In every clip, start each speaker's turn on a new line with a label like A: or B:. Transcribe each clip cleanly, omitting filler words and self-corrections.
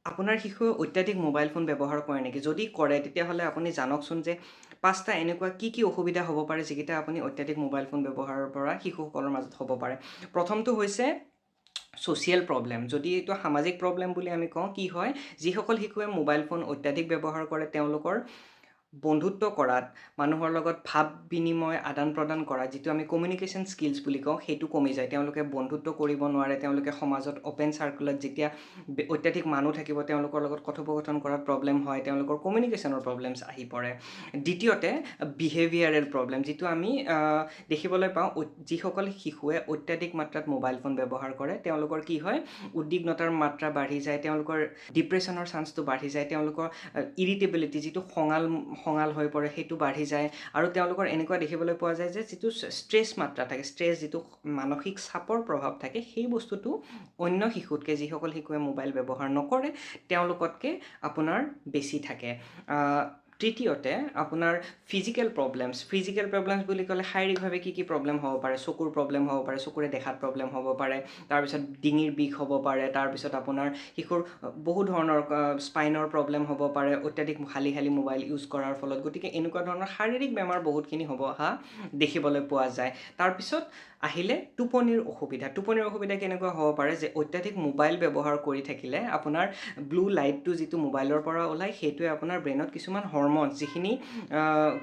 A: আপোনাৰ শিশুৱে অত্যাধিক মোবাইল ফোন ব্যৱহাৰ কৰে নেকি? যদি কৰে, তেতিয়াহ'লে আপুনি জানকচোন যে পাঁচটা এনেকুৱা কি কি অসুবিধা হ'ব পাৰে, যিকেইটা আপুনি অত্যাধিক মোবাইল ফোন ব্যৱহাৰৰ পৰা শিশুসকলৰ মাজত হ'ব পাৰে। প্ৰথমটো হৈছে ছ'চিয়েল প্ৰব্লেম। যদি এইটো সামাজিক প্ৰব্লেম বুলি আমি কওঁ, কি হয়, যিসকল শিশুৱে মোবাইল ফোন অত্যাধিক ব্যৱহাৰ কৰে, তেওঁলোকৰ বন্ধুত্ব কৰাত, মানুহৰ লগত ভাৱ বিনিময় আদান প্ৰদান কৰা, যিটো আমি কমিউনিকেশ্যন স্কিলছ বুলি কওঁ, সেইটো কমি যায়। তেওঁলোকে বন্ধুত্ব কৰিব নোৱাৰে। তেওঁলোকে সমাজত অ'পেন চাৰ্কুলত যেতিয়া অত্যাধিক মানুহ থাকিব, তেওঁলোকৰ লগত কথোপকথন কৰাত প্ৰব্লেম হয়। তেওঁলোকৰ কমিউনিকেশ্যনৰ প্ৰব্লেমছ আহি পৰে। দ্বিতীয়তে বিহেভিয়াৰেল প্ৰব্লেম, যিটো আমি দেখিবলৈ পাওঁ, যিসকল শিশুৱে অত্যাধিক মাত্ৰাত মোবাইল ফোন ব্যৱহাৰ কৰে, তেওঁলোকৰ কি হয়, উদ্বিগ্নতাৰ মাত্ৰা বাঢ়ি যায়, তেওঁলোকৰ ডিপ্ৰেশ্যনৰ চান্সটো বাঢ়ি যায়, তেওঁলোকৰ ইৰিটেবিলিটি, যিটো খঙাল খঙাল হৈ পৰে, সেইটো বাঢ়ি যায়। আৰু তেওঁলোকৰ এনেকুৱা দেখিবলৈ পোৱা যায় যে যিটো ষ্ট্ৰেছ মাত্ৰা থাকে, ষ্ট্ৰেছ, যিটো মানসিক চাপৰ প্ৰভাৱ থাকে, সেই বস্তুটো অন্য শিশুতকৈ, যিসকল শিশুৱে মোবাইল ব্যৱহাৰ নকৰে, তেওঁলোকতকৈ আপোনাৰ বেছি থাকে। তৃতীয়তে আপোনাৰ ফিজিকেল প্ৰব্লেমছ। ফিজিকেল প্ৰব্লেমছ বুলি ক'লে শাৰীৰিকভাৱে কি কি প্ৰব্লেম হ'ব পাৰে? চকুৰ প্ৰব্লেম হ'ব পাৰে, চকুৰে দেখাত প্ৰব্লেম হ'ব পাৰে, তাৰপিছত ডিঙিৰ বিষ হ'ব পাৰে, তাৰপিছত আপোনাৰ শিশুৰ বহু ধৰণৰ স্পাইনৰ প্ৰব্লেম হ'ব পাৰে অত্যাধিক হালি হালি মোবাইল ইউজ কৰাৰ ফলত। গতিকে এনেকুৱা ধৰণৰ শাৰীৰিক বেমাৰ বহুতখিনি হ'ব অহা দেখিবলৈ পোৱা যায়। তাৰপিছত আহিলে টোপনিৰ অসুবিধা। টোপনিৰ অসুবিধা কেনেকুৱা হ'ব পাৰে যে অত্যাধিক মোবাইল ব্যৱহাৰ কৰি থাকিলে আপোনাৰ ব্লু লাইটটো যিটো মোবাইলৰ পৰা ওলায়, সেইটোৱে আপোনাৰ ব্ৰেইনত কিছুমান হৰম'নছ, যিখিনি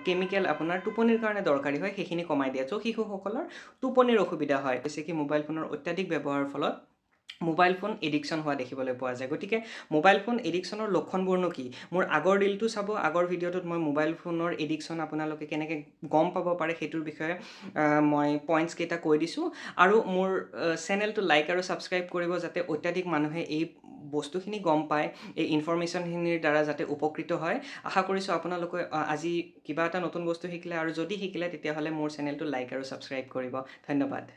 A: কেমিকেল আপোনাৰ টোপনিৰ কাৰণে দৰকাৰী হয়, সেইখিনি কমাই দিয়ে। চ' শিশুসকলৰ টোপনিৰ অসুবিধা হয়। হৈছে কি, মোবাইল ফোনৰ অত্যাধিক ব্যৱহাৰৰ ফলত মোবাইল ফোন এডিকশ্যন হোৱা দেখিবলৈ পোৱা যায়। গতিকে মোবাইল ফোন এডিকশ্যনৰ লক্ষণবোৰনো কি? মোৰ আগৰ ৰিলটো চাব। আগৰ ভিডিঅ'টোত মই মোবাইল ফোনৰ এডিকশ্যন আপোনালোকে কেনেকৈ গম পাব পাৰে, সেইটোৰ বিষয়ে মই পইণ্টছ কেইটা কৈ দিছোঁ। আৰু মোৰ চেনেলটো লাইক আৰু ছাবস্ক্ৰাইব কৰিব, যাতে অত্যাধিক মানুহে এই বস্তুখিনি গম পায়, এই ইনফৰ্মেশ্যনখিনিৰ দ্বাৰা যাতে উপকৃত হয়। আশা কৰিছোঁ আপোনালোকে আজি কিবা এটা নতুন বস্তু শিকিলে আৰু যদি শিকিলে, তেতিয়াহ'লে মোৰ চেনেলটো লাইক আৰু ছাবস্ক্ৰাইব কৰিব। ধন্যবাদ।